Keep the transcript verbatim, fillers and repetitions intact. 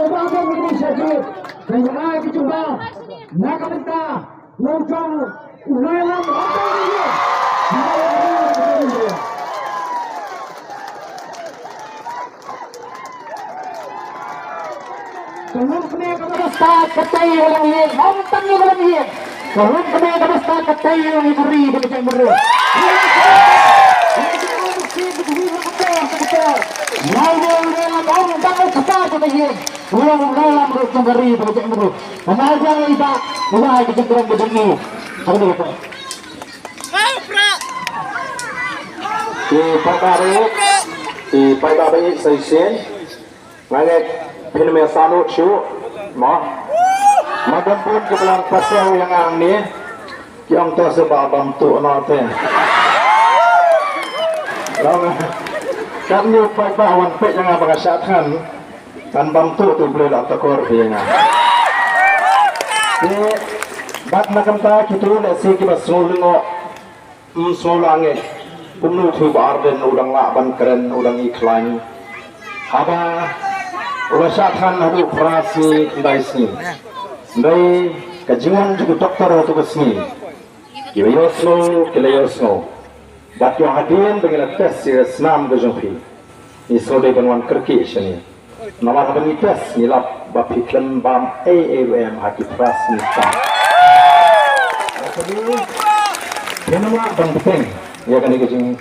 Ba ba ni sa ji. Ba ba ki jumba. Na ka bynta. Long jong u Nailam. Ka lum kane ka basta ka tei ïa ka long ïing, ym tang ïa ka long ïing. Ka lum kane ka basta ka tei ïa ka ri ka jong ka ri. Nai ïa u Nailam ym tang u kpa jong ka ïing. Ïa u Nailam ruh jong ka ri ka jong ka ri. Ka nai jong i ba, i ba ka jong ka ri ka jong i. Ka ri ka. Ki paidbah ba ïeit, ki paidbah ba ïeit sa shisien. Nga ngeit phin ym ïa sanu shuh mo. Ma dang bun ki ba la pass ïa nga hangne. Ki ong to seh ba bam tuh noh te. Long katne u paidbah wan peit ïa nga ba nga shah thngan. Kan bam tuh te U Blei la takor ïa nga. Te bad na ka bynta kito lehse kiba sngew lyngngoh. Ym sngew lah ngeit kumno u Bah Ardent u dang lah ban kren, u dang ïakhlaiñ. Haba u la shah thngan haduh phra sngi khyndai sngi. Hynrei ka jingwan jong u doktor ha kato ka sngi, kiba ïohsngew ki la ïohsngew. Bad ïoh hadien ba ngi la test ïa ka snam ka jong phi, ngi sngewdei ban wan kyrkieh shane. Namar haba ngi test ngi lap ba phi khlem bam ei ei ruh em ha ki phra sngi tam. Phi nym lah ban bteng ïa kane ka jing